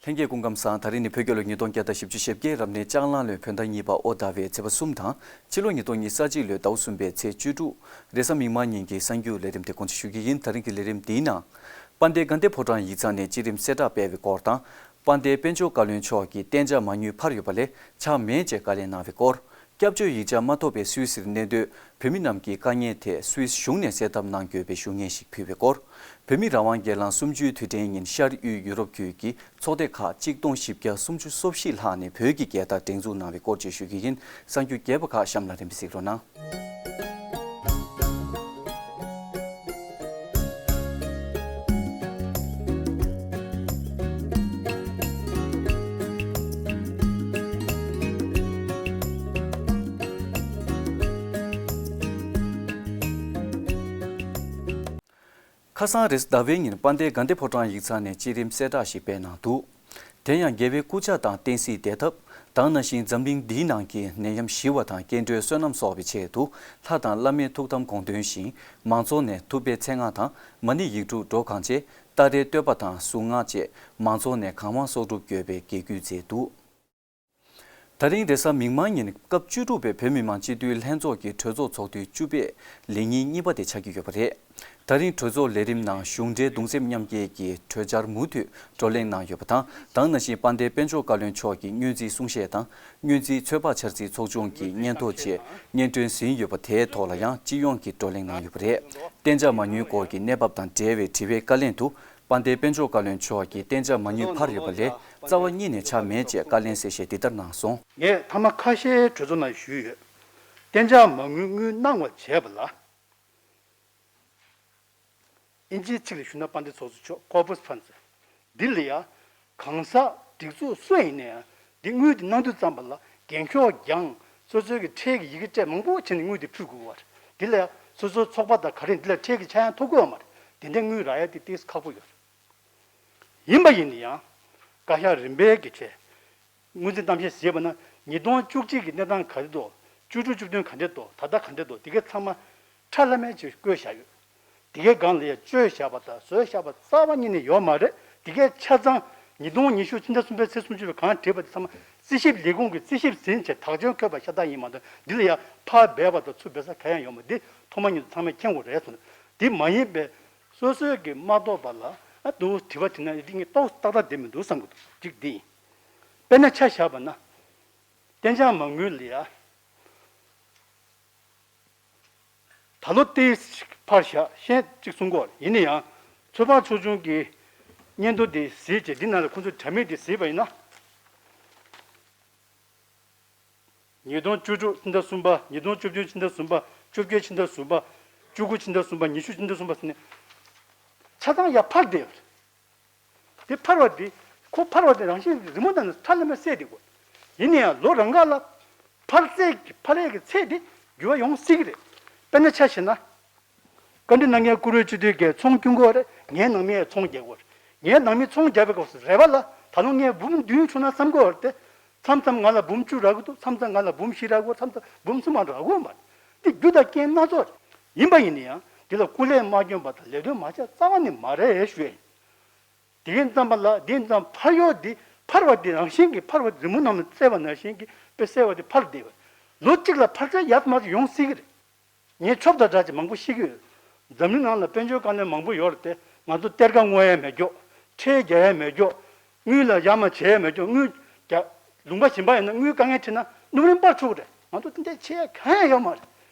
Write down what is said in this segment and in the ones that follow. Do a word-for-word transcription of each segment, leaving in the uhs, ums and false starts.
ལྷན་རྒྱས་སྐུ་ཁམས་བཟང་། ད་རིང་ནི་བོད་རྒྱལ་ལོ་ཉིས་སྟོང་བརྒྱ་དང་བཞི་བཅུ་ཞེ་བརྒྱད། རབ་གནས་ལྕགས་གླང་ལོའི་བོད་ཟླ་གཉིས་པ་དབོ་ཟླ་བའི་ཚེས་པ་གསུམ་དང་། ཕྱི་ལོ་ཉིས་སྟོང་ཉི་ཤུ་རྩ་གཅིག་ལོའི་ཟླ་བ་གསུམ་པའི་ཚེས་བཅུ་དྲུག་རེས་གཟའ་མིག་དམར་ཉིན་གྱི་གསར་འགྱུར་ལས་རིམ་དེ་འགོ་འཛུགས་ཞུ་གི་ཡིན། ད་རིང་གི་ལས་རིམ་འདིའི་ནང་། དཔལ་ལྡན་དགའ་ལྡན་ཕོ་བྲང་ཡིག་ཚང་ནས་སྤྱི་རིམ་གསལ་བསྒྲགས་སྤེལ་བའི་སྐོར་དང་། དཔལ་ལྡན་དཔལ་འབྱོར་བཀའ་བློན་མཆོག་གིས་གཏན་འཇགས་མ་དངུལ་འཕར་ཡོད་པ་ལས་ཆག་མེད་ཅེས་བཀའ་ལན་གནང་བའི་སྐོར། སྐྱབས་བཅོལ་ཡིག་ཆ་མ་ཐོབ་པའི་སུད་སིར་གནས་སྡོད་བོད་མི་རྣམས་ཀྱི་དཀའ་ངལ་ཐད་སུད་སི་གཞུང་ནས་སེལ་ཐབས་གནང་དགོས་པའི་ཞུ་སྙན་ཞིག་ཕུལ་བའི་སྐོར། བོད་མི་རང་དབང་སྒེར་ལངས་གསུམ་བཅུའི་དུས་དྲན་ཉིན་ཤར་དབུས་ཡུ་རོབ་ཁུལ་གྱི་ཚོགས་སྡེ་ཁག་གཅིག་སྟོང་བཞི་བརྒྱ་སུམ་ཅུ་སོ་བཞི་ལྷག་ནས་བོད་ཀྱི་རྒྱལ་དར་སྒྲེང་འཛུགས་གནང་བའི་སྐོར་བཅས་ཞུ་རྒྱུ་ཡིན། གསར་འགྱུར་རྒྱས་པ་ཁག་གཤམ་ལ་རིམ་པས་གཟིགས་རོགས་གནང་། ཁ་སང་རེས་ཟླ་བའི་ཉིན་དཔལ་ལྡན་དགའ་ལྡན་ཕོ་བྲང་ཡིག་ཚང་ནས་སྤྱི་རིམ་གསལ་བསྒྲགས་ཤིག་སྤེལ་གནང་འདུག་དེ་ཡང་རྒྱལ་བའི་སྐུ་ཕྱྭ་དང་བསྟན་སྲིད་བདེ་ཐབས་དང་ནང་བཞིན་འཛམ་གླིང་འདིའི་ནང་གི་ནད་ཡམས་ཞི་བ་དང་སྐྱེ་འགྲོའི་བསོད་ནམས་གསོག་པའི་ཆེད་དུ་ལྷ་དང་བླ་མའི་ཐུགས་དམ་དགོངས་དོན་བཞིན་མང་ཚོགས་ནས་ཐུབ་པའི་མཚན་སྔགས་དང་མ་ཎི་ཡིག་དྲུག་སྒྲོག་གང་བཅས་ཏཱ་རེའི་བསྟོད་པ་དང་གཟུངས་སྔགས་བཅས་མང་ཚོགས་ནས་གང་མང་གསོག་སྒྲུབ་དགོས་པའི་འགན་ཁུར་མཛད་འདུག་ད་རིང་རེས་གཟའ་མིག་དམར་ཉིན་སྐབས་བཅུ་དྲུག་པའི་བོད་མི་མང་སྤྱི་འཐུས་ལྷན་ཚོགས་ཀྱི་གྲོས་ཚོགས་ཚོགས་དུས་བཅུ་པའི་ལས་ཉིན་གཉིས་པ་དེ་ཆགས་ཀྱི་ཡོད་པ་རེད། ད་རིང་གྲོས་ཚོགས་ལས་རིམ་ནང་གཞུང་འབྲེལ་གདུང་སེམས་མཉམ་སྐྱེད་ཀྱི་གྲོས་འཆར་མུ་མཐུད་བགྲོ་གླེང་གནང་ཡོད་པ་དང་། དེ་ནང་བཞིན་དཔལ་ལྡན་དཔལ་འབྱོར་བཀའ་བློན་མཆོག་གིས་སྔོན་རྩིས་གསུང་བཤད་དང་། སྔོན་རྩིས་ཚོད་དཔག་འཆར་རྩིས་ཚོགས་ཆུང་གི་སྙན་ཐོ་བཅས་སྙན་སྒྲོན་ཟིན་ཡོད་པ་དེའི་ཐོག་ལ་ཡང་སྤྱི་ཡོངས་ཀྱི་བགྲོ་གླེང་གནང་ཡོད་པ་རེད། གཏན་འཇགས་མ་དངུལ་སྐོར་གྱི་གནས་བབ་དང་འབྲེལ་བའི་དྲི་བའི་བཀའ་ལན་དུ། དཔལ་ལྡན་དཔལ་འབྱོར་བཀའ་བློན་མཆོག་གིས་གཏན་འཇགས་མ་དངུལ་འཕར་ཡོད་པ་ལས་རྩ་བ་ཉིད་ནས་ཆག་མེད་ཅེས་བཀའ་ལན་གསལ་བཤད་འདི་ལྟར་གནང་སོང་། ངས་ཐ་མ་ཁ་ཤས་གྲོས་ཚོགས་ནང་ཞུས་ཡོད། གཏན་འཇགས་མ་དངུལ་དངུལ་གནང་བ་བྱས་པ་ལ། ཨིན་ཇིའི་ཚིག་ལ་ཞུ་ན་དཔལ་ལྡན་ཚོགས་གཙོ་མཆོག་corpus funds འདི་ལ་ཡང་གང་ཟག་སྒྲིག་འཛུགས་སུ་ཡིན་ན་ཡང་འདི་དངུལ་འདི་གནང་དུས་ཙམ་པ་ལ་འགན་ཤོག་བརྒྱངས། སོ་སོའི་གི་ཁྲལ་གྱི་ཡི་གེ་སྤྲད་མང་པོ་བྱས་ནས་དངུལ་འདི་ཕུལ་དགོས་པ་རེད། འདི་ལ་ཡང་སོ་སོའི་ཚོགས་པ་དང་ག་རེ་འདི་ལ་ཁྲལ་གྱི་ཆག་ཡང་ཐོབ་དགོས་པ་མ་རེད། དེ་འདྲའི་དངུལ་རག་ཡ་དེ་ཏོག་ཙམ་ཁག་པོ་ཡོད་རེད། ཡིན་པ་ཡིན་ན་ཡང་བཀའ་ཤག་རིམ་པའི་གི་ཆེད། སྔོན་རྩིས་གཏམ་བཤད་བྱས་པ་ན་ཉིས་སྟོང་བཅུ་གཅིག་གི་གནས་སྟངས་ག་རེ་འདུག་བཅུ་དྲུག་བཅུ་བདུན་ག་འདྲས་འདུག་ད་ལྟ་ག་འདྲས་འདུག་དེ་གའི་ཚང་མ་ཁྲ་ལམ་མེ་ཅིག་བཀོད་བཞག་ཡོད། དེ་གའི་སྒང་ལ་ཡ་བཅོས་བཞག་པ་དང་བཟོས་བཞག་པ་རྩ་བ་ཉིད་ནས་ཡོད་མ་རེད། དེ་གའི་ཆ་ཚང་ཉིས་སྟོང་ཉི་ཤུ་ཕྱི་ཟླ་གསུམ་པའི་ཚེས་སུམ་ཅུ་པའི་གང་བྲིས་པ་དེ་ཚང་མ་རྩིས་ཞིབ་ལས་ཁུངས་ཀྱིས་རྩིས་ཞིབ་ཟིན་བྱས་དག་ཆོས་འཁོད་པ་ཤ་སྟག་ཡིན་མ་གཏོགས་འདི་ལ་ཡ་ཕར་སྦས་པ་དང་ཚུར་སྦས་ས་ག་ཡང་ཡོད་མ་རེད། འདི་ཐོག་མ་ཉིད་དུ་ཚང་མས་མཁྱེན་དགོས་རེད་གསུངས། དེ་མ་ཡིན་པའི་སོ་སོའི་གི་མ་གཏོགས་པ་ལ་ཨ་འདུག་དྲི་བ་དྲིས་ན་འདི་ངས་ཏོག་ཏག་ཏག་བསྡད་མི་འདུག་བསམ་གི་འདུག་གཅིག་འདི་ཡིན། དཔེར་ན་ཆ་བཞག་པ་ན། གཏན་འཇགས་མ་དངུལ་ལ་ཡ། ད་ལོ་ཏོག་ཙམ་འཕར་བཞག་ཤེས་གཅིག་གསུང་གི་ཡོད་རེད། ཡིན་ན་ཡང་། ཚོད་དཔག་ཚོགས་ཆུང་གི་སྙན་ཐོ་དེ་གཟིགས་བྱས་འདི་ནང་ལ་ཁོང་ཚོས་དྲ་མིག་དེ་གཟིགས་པ་ཡིན་ན། ཉིས་སྟོང་བཅུ་དྲུག་ཕྱི་ཟླ་གསུམ་པ། ཉིས་སྟོང་བཅུ་བདུན་ཕྱི་ཟླ་གསུམ་པ། བཅོ་བརྒྱད་ཕྱི་ཟླ་གསུམ་པ། བཅུ་དགུ་ཕྱི་ཟླ་གསུམ་པ། ཉི་ཤུ་ཕྱི་ཟླ་གསུམ་པ་ཟེར་ནས། ཆ་ཚང་ཡར་འཕར་བསྡད་ཡོད་རེད། དེ་འཕར་བ་དེ། ཁོ་འཕར་བ་དེ་རང་བཞིན་རི་མོ་ནང་ནས་ཁྲ་ལམ་མེ་གསལ་བསྡད་དགོས། ཡིན་ན་ཡང་ལོ་རང་ག་ལ། འཕར་ཚད་ཀྱི་འཕར་ཡས་ཀྱི་ཚད་དེ་འགྱུར་བ་ཡོང་སྲིད་ཀྱི་རེད། དཔེར་ན་ཆ་བཞག་ན། བཀའ་འདྲི་གནང་མཁན་བཀུར་འོས་སྤྱི་འཐུས་ཀྱིས་ཚོང་བསྐྱོན་དགོས་རེད། ངའི་ནང་མིས་ཚོང་རྒྱག་དགོས་རེད། ངའི་ནང་མིས་ཚོང་རྒྱག་པའི་སྐབས་སུ་རེ་བ་ལ་ད་ལོ་ངས་འབུམ་བདུན་བྱུང་ན་བསམ་གྱི་ཡོད་རེད་དེ། མཚམས་མཚམས་ང་ལ་འབུམ་བཅུ་རག་གི་འདུག་མཚམས་མཚམས་ང་ལ་འབུམ་བཞི་རག་གི་འདུག་མཚམས་མཚམས་འབུམ་གསུམ་མ་རག་གི་ཡོད་མ་རེད། འདི་རྒྱུ་དང་རྐྱེན་སྣ་ཚོགས་རེད། ཡིན་པ་ཡིན་ན་ཡང་འདི་ལ་སྐུ་ལས་མ་བསྐྱོན་པ་དང་ལས་དོན་མ་བྱས་རྩ་བ་ནས་མ་རེད་ཞུ་ཡ་ཡིན། དེ་ཡིན་ཙམ་པ་ལ་འདི་ཙམ་འཕར་ཡོད་འདི་འཕར་བ་འདི་རང་བཞིན་གྱིས་འཕར་བ་རི་མོ་ནང་ལ་གསལ་བ་ནང་བཞིན་གྱིས་དཔེ་གསལ་བ་འདི་འཕར་བསྡད་པ། ལོ་གཅིག་ལ་འཕར་ཆ་ཡར་མར་ཡོང་སྲིད་ཀྱི་རེད། ངས་ཆོབ་དང་འདྲ་ཅིག་མང་པོ་ཤེས་ཀྱི་ཡོད། འཛམ་གླིང་ནང་ལ་དཔལ་འབྱོར་དཀའ་ངལ་མང་པོ་ཡོད་རེད་དེ། ང་ཚོ་གཏེར་ཁ་སྔོག་ཡ་མེད་ཀྱོག་ཁྲལ་རྒྱག་ཡ་མེད་ཀྱོག་དངུལ་ལ་ཡ་མ་བྱེད་ཡ་མེད་ཀྱོག་དངུལ་རྒྱག་ལུང་པ་གཞན་པ་ཡིན་ན་དངུལ་དཀའ་ངལ་འཕྲད་ན་སྣུམ་རིན་སྤར་ཆོག་གི་རེད། ང་ཚོ་དེ་འདྲ་བྱེད་ཡ་གང་ཡང་ཡོད་མ་རེད།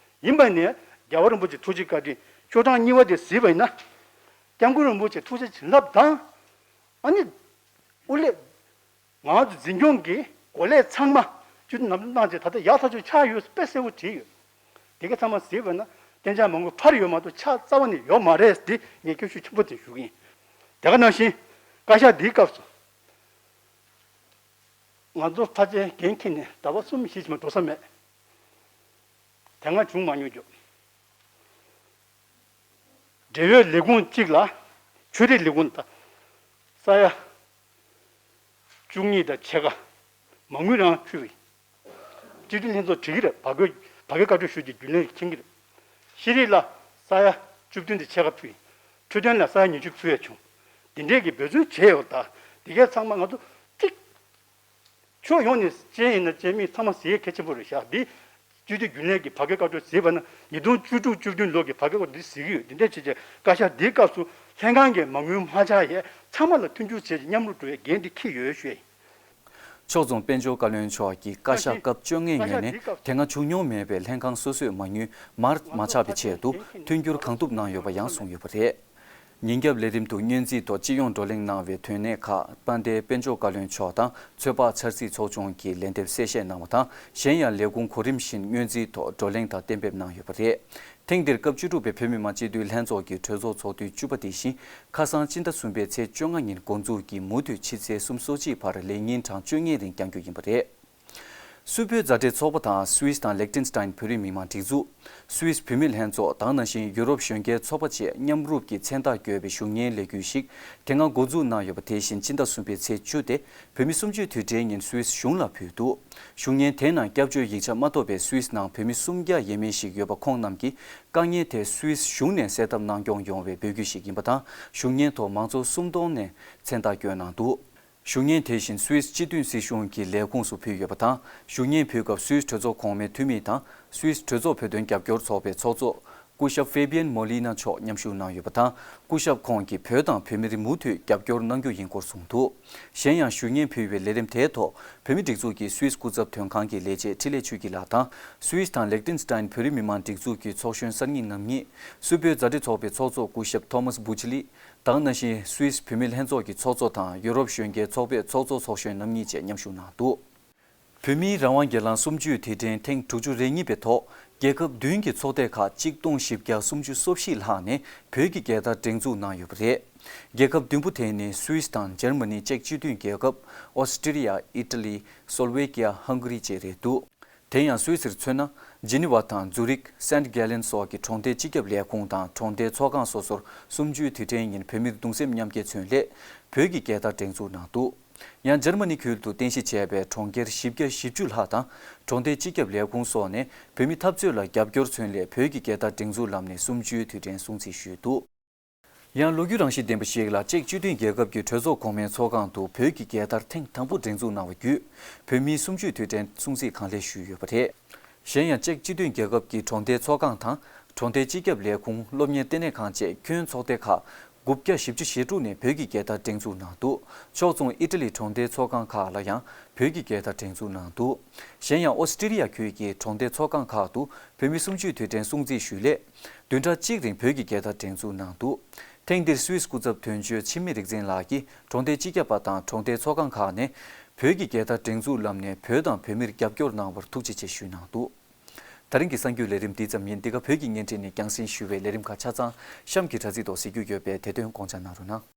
ཡིན་པ་ནས་རྒྱལ་བ་རིན་པོ་ཆེ་ཐུགས་རྗེ་བཀའ་དྲིན་ཤོག་གྲངས་གཉིས་པ་དེ་གཟིགས་པ་ཡིན་ན། སྐྱབས་མགོན་རིན་པོ་ཆེ་ཐུགས་རྗེ་བྱིན་རླབས་དང་། ཨ་ནི། དབུ་ལས། ང་ཚོ་འཛིན་སྐྱོང་གི་གོ་ལས་ཚང་མ་བཅུད་ནམ་བཏང་བྱས་ད་ལྟ་ཡག་ཐག་ཆོད་ཆགས་ཡོད་དཔེ་གསལ་པོ་བྲིས་ཡོད། དེ་ག་ཚང་མ་གཟིགས་པ་ན་གཏན་འཇགས་མ་དངུལ་འཕར་ཡོད་མ་གཏོགས་ཆག་རྩ་བ་ནས་ཡོད་མ་རེད་དེ་ངས་སྐྱོན་ཤུགས་ཆེན་པོ་དེ་ཞུ་གི་ཡིན། དེ་ག་ནང་བཞིན་བཀའ་ཤག་འདིའི་སྐབས་སུ་ང་ཚོ་ཕལ་ཆེར་འགན་འཁྱེར་ནས་ཟླ་བ་གསུམ་བཞི་ཕྱིན་མ་འགྲོ་ས་མེད། དེ་སྔ་བྱུང་མ་མྱོང་རྒྱུ། འབྲེལ་ཡོད་ལས་ཁུངས་གཅིག་ལ་ཆོས་རིག་ལས་ཁུངས་དང་ས་ཡ་བཅུ་གཉིས་དང་ཕྱེད་ཀ་མ་དངུལ་རང་ཕུལ་བའི་སྤྱི་འཐུས་ལྷན་ཚོགས་བྲིས་ཀྱི་རེད། བར་བརྒལ་བཀའ་འཁྲོལ་ཞུ་རྒྱུའི་རྒྱུན་ལས་མཁྱེན་གྱི་རེད། ཤེས་རིག་ལ་ས་ཡ་བཅུ་བདུན་དང་ཕྱེད་ཀ་ཕུལ། འཕྲོད་བསྟེན་ལ་ས་ཡ་ཉི་ཤུ་ཕུལ་ཡ་བྱུང་། འདི་འདྲས་ཀྱི་འབད་བརྩོན་བྱས་ཡོད། ད་འདི་གས་ཚང་མ་ང་ཚོ་ ཕྱོགས་ཡོངས་ནས་བྱས་ཡིན་ན་བྱས་མིན་ཚང་མ་གཟིགས་ཡས་གལ་ཆེན་པོ་རེད་ཤག་འདི་སྤྱི་འཐུས་རྒྱུན་ལས་ཀྱི་ཕ་གིའི་བཀའ་འཁྲོལ་གཟིགས་པ་ན་ཉིས་སྟོང་བཅུ་དྲུག་བཅུ་བདུན་ལོ་གི་ཕ་གིའི་བཀའ་འཁྲོལ་འདི་གཟིགས་ཀྱི་ཡོད། འདི་འདྲ་བྱས་བྱས་བཀའ་ཤག་འདིའི་སྐབས་སུ་ལྷན་ཁང་གིས་མ་དངུལ་མ་ཆག་ཡས་ཚང་མ་ལ་མཐུན་འགྱུར་བྱས་ཀྱི་མཉམ་རུབ་འགྲོ་བའི་འགན་འདི་འཁྱེར་ཡོད་ཞུ་ཡས་ཡིན། ཕྱོགས་མཚུངས་དཔལ་འབྱོར་བཀའ་བློན་མཆོག་གིས་བཀའ་ཤག་སྐབས་བཅོ་ལྔའི་ངོས་ནས་དེ་སྔ་བྱུང་མྱོང་མེད་པའི་ལྷན་ཁང་སོ་སོས་མ་དངུལ་མར་མ་ཆག་པའི་ཆེད་དུ་མཐུན་འགྱུར་གང་ཐུབ་གནང་ཡོད་པ་ཡང་གསུངས་ཡོད་པ་རེད། ཉིན་རྒྱབ་ལས་རིམ་དུ་སྔོན་རྩིས་ཐོག་སྤྱི་ཡོངས་བགྲོ་གླེང་གནང་བའི་དོན་གནད་ཁག་དཔལ་ལྡན་དཔལ་འབྱོར་བཀའ་བློན་མཆོག་དང་ཚོད་དཔག་འཆར་རྩིས་ཚོགས་ཆུང་གིས་ལན་འདེབས་གསལ་བཤད་གནང་བ་དང་། གཞན་ཡང་ལས་ཁུངས་གོ་རིམ་བཞིན་སྔོན་རྩིས་ཐོག་བགྲོ་གླེང་དང་གཏན་འབེབས་གནང་ཡོད་པ་རེད། ཐེངས་འདིར་སྐབས་བཅུ་དྲུག་པའི་བོད་མི་མང་སྤྱི་འཐུས་ལྷན་ཚོགས་ཀྱི་གྲོས་ཚོགས་ཚོགས་དུས་བཅུ་པ་དེ་བཞིན་ཁ་སང་སྤྱི་ཟླ་གསུམ་པའི་ཚེས་བཅོ་ལྔ་ཉིན་འགོ་འཛུགས་ཀྱིས་མུ་མཐུད་ཕྱི་ཚེས་སོ་གཅིག་བར་ལས་ཉིན་གྲངས་བཅོ་ལྔའི་རིང་བསྐྱང་རྒྱུ་ཡིན་པ་རེད། སུད་བོད་མཛའ་འབྲེལ་ཚོགས་པ་དང་སུད་སི་དང་ལེག་ཏེན་སི་ཏན་བོད་རིགས་མི་མང་སྒྲིག་འཛུགས། སུད་སི་བོད་མི་ལྷན་ཚོགས་དང་ནང་བཞིན་ཡུ་རོབ་གཞོན་སྐྱེས་ཚོགས་པ་བཅས་མཉམ་རུབ་ཀྱིས་མཚན་རྟགས་བཀོད་པའི་བཞུགས་གཉེར་ལས་འགུལ་ཞིག་དེ་སྔ་འགོ་འཛུགས་གནང་ཡོད་པ། དེ་བཞིན་སྤྱི་ཟླ་གསུམ་པའི་ཚེས་བཅུ་སྟེ་བོད་མི་གསུམ་བཅུའི་དུས་དྲན་ཉིན་སུད་སི་གཞུང་ལ་ཕུལ་འདུག་བཞུགས་གཉེར་དེའི་ནང་སྐྱབས་བཅོལ་ཡིག་ཆ་མ་ཐོབ་པའི་སུད་སི་ནང་བོད་མི་སུམ་བརྒྱ་ཡས་མས་ཤིག་ཡོད་པ་ཁོང་རྣམས་ཀྱིས་དཀའ་ངལ་དེ་སུད་སི་གཞུང་ནས་སེལ་ཐབས་གནང་སྐྱོང་ཡོང་བའི་འབོད་སྐུལ་ཞིག་ཡིན་པ་དང་། བཞུགས་གཉེར་ཐོག་མང་ཚོགས་སུམ་སྟོང་ནས་མཚན་རྟགས་བསྐྱོན་གནང་འདུག་བཞུགས་གཉེར་དེ་བཞིན་སུད་སི་སྤྱི་མཐུན་སྲིད་གཞུང་གི་ལས་ཁུངས་སུ་ཕུལ་ཡོད་པ་དང་། བཞུགས་གཉེར་ཕུལ་སྐབས་སུད་སི་གྲོས་ཚོགས་གོང་མའི་འཐུས་མི་དང་སུད་སི་གྲོས་ཚོགས་བོད་དོན་རྒྱབ་སྐྱོར་ཚོགས་པའི་ཚོགས་གཙོ་སྐུ་ཞབས་ཧྥེ་བི་ཡན་མོ་ལི་ན་མཆོག་མཉམ་ཞུགས་གནང་ཡོད་པ་དང་། སྐུ་ཞབས་ཁོང་གིས་བོད་དང་བོད་མིར་མུ་མཐུད་རྒྱབ་སྐྱོར་གནང་རྒྱུ་ཡིན་སྐོར་གསུངས་འདུག་གཞན་ཡང་བཞུགས་གཉེར་ཕུལ་བའི་ལས་རིམ་དེའི་ཐོག་བོད་མིའི་སྒྲིག་འཛུགས་ཀྱི་སུད་སི་སྐུ་ཚབ་དོན་ཁང་གི་ལས་བྱེད་འཕྲིན་ལས་ཆོས་སྐྱིད་ལགས་དང་། སུད་སི་དང་ལེག་ཏེན་སི་ཏན་བོད་རིགས་མི་མང་སྒྲིག་འཛུགས་ཀྱི་ཚོགས་གཞོན་གསར་རྙིང་རྣམ་གཉིས། སུད་བོད་མཛའ་འབྲེལ་ཚོགས་པའི་ཚོགས་གཙོ་སྐུ་ཞབས་ཐོ་མཱས་བུ་ཆི་ལི། དང་ནང་བཞིན་སུད་སི་བོད་མི་ལྷན་ཚོགས་ཀྱི་ཚོགས་གཙོ་དང་ཡུ་རོབ་གཞོན་སྐྱེས་ཚོགས་པའི་ཚོགས་གཙོ་ཚོགས་གཞོན་རྣམ་གཉིས་བཅས་མཉམ་ཞུགས་གནང་འདུག་བོད་མིའི་རང་དབང་སྒེར་ལངས་གསུམ་བཅུའི་དུས་དྲན་ཐེངས་དྲུག་ཅུ་རེ་གཉིས་པའི་ཐོག་རྒྱལ་ཁབ་བདུན་གྱི་ཚོགས་སྡེ་ཁག་གཅིག་སྟོང་བཞི་བརྒྱ་སུམ་ཅུ་སོ་བཞི་ལྷག་ནས་བོད་ཀྱི་རྒྱལ་དར་སྒྲེང་འཛུགས་གནང་ཡོད་པ་རེད། རྒྱལ་ཁབ་བདུན་པོ་དེ་ནི་སུད་སི་དང་འཇར་མ་ནི། ཅེཀ་སྤྱི་མཐུན་རྒྱལ་ཁབ། ཨོ་སི་ཀྲི་ལི་ཡ། ཨི་ཊ་ལི། སོ་ལོ་ཝེ་ཀི་ཡ། ཧང་ག་རི་བཅས་རེད་འདུག་དེ་ཡང་སུད་སིར་མཚོན་ན། ཇི་ནི་ཝ་དང་ཛུ་རིག་སེན་ཊི་གེ་ལན་སོགས་ཀྱི་གྲོང་སྡེ་སྤྱི་ཁྱབ་ལས་ཁུངས་དང་གྲོང་སྡེ་ཚོགས་ཁང་སོ་སོར་གསུམ་བཅུའི་དུས་དྲན་ཉིན་བོད་མིར་གདུང་སེམས་མཉམ་སྐྱེད་མཚོན་སླད་བོད་ཀྱི་རྒྱལ་དར་སྒྲེང་འཛུགས་གནང་འདུག་ཡང་འཇར་མ་ནི་ཁུལ་དུ་རྟེན་གཞི་བྱས་པའི་གྲོང་ཁྱེར་བཞི་བརྒྱ་བཞི་བཅུ་ལྷག་དང་གྲོང་སྡེ་སྤྱི་ཁྱབ་ལས་ཁུངས་སོགས་ནས་བོད་མི་འཐབ་རྩོད་ལ་རྒྱབ་སྐྱོར་མཚོན་སླད་བོད་ཀྱི་རྒྱལ་དར་སྒྲེང་འཛུགས་ལམ་ནས་གསུམ་བཅུའི་དུས་དྲན་སྲུང་བརྩི་ཞུས་འདུག་ཡང་ལོ་རྒྱུས་རང་བཞིན་ལྡན་པ་ཞིག་ལ། ཅེཀ་སྤྱི་མཐུན་རྒྱལ་ཁབ་ཀྱི་གྲོས་ཚོགས་གོང་མའི་ཚོགས་ཁང་དུ་བོད་ཀྱི་རྒྱལ་དར་ཐེངས་དང་པོ་སྒྲེང་འཛུགས་གནང་བ་བརྒྱུད། བོད་མིའི་གསུམ་བཅུའི་དུས་དྲན་སྲུང་བརྩི་གང་ལེགས་ཞུས་ཡོད་པ་རེད། གཞན་ཡང་ཅེཀ་སྤྱི་མཐུན་རྒྱལ་ཁབ་ཀྱི་གྲོང་སྡེའི་ཚོགས་ཁང་དང་གྲོང་སྡེའི་སྤྱི་ཁྱབ་ལས་ཁུངས། སློབ་གཉེར་ལྟེ་གནས་ཁང་བཅས་ཁྱོན་ཚོགས་སྡེ་ཁག་དགུ་བརྒྱ་བཞི་བཅུ་ཞེ་དྲུག་ནས་བོད་ཀྱི་རྒྱལ་དར་སྒྲེང་འཛུགས་གནང་འདུག་ཕྱོགས་མཚུངས་ཨི་ཊ་ལི་གྲོང་སྡེའི་ཚོགས་ཁང་ཁག་ལ་ཡང་བོད་ཀྱི་རྒྱལ་དར་སྒྲེང་འཛུགས་གནང་འདུག་གཞན་ཡང་ཨོ་སི་ཀྲི་ལི་ཡ་ཁུལ་གྱི་གྲོང་སྡེའི་ཚོགས་ཁང་ཁག་ཏུ་བོད་མི་གསུམ་བཅུའི་དུས་དྲན་སྲུང་བརྩི་ཞུས་སླད། བདུན་ཕྲག་གཅིག་རིང་བོད་ཀྱི་རྒྱལ་དར་སྒྲེང་འཛུགས་གནང་འདུག་ཐེངས་འདིར་སུད་སི་སྐུ་ཚབ་དོན་གཅོད་འཆི་མེད་རིག་འཛིན་ལགས་ཀྱིས་གྲོང་སྡེ་སྤྱི་ཁྱབ་པ་དང་གྲོང་སྡེའི་ཚོགས་ཁང་ཁག་ནས་བོད་ཀྱི་རྒྱལ་དར་སྒྲེང་འཛུགས་ལམ་ནས་བོད་དང་བོད་མིར་རྒྱབ་སྐྱོར་གནང་བར་ཐུགས་རྗེ་ཆེ་ཞུས་གནང་འདུག་ད་རིང་གི་གསར་འགྱུར་ལས་རིམ་འདི་ཙམ་ཡིན། འདི་ག་བོད་ཀྱི་བརྙན་འཕྲིན་ནས་རྒྱང་སྲིང་ཞུ་བའི་ལས་རིམ་ཁག་ཆ་ཚང་གཤམ་གྱི་དྲ་ཚིགས་ཐོག་གཟིགས་རྒྱུ་ཡོད་པས་དེ་དོན་དགོངས་འཇགས་གནང་རོགས་གནང་།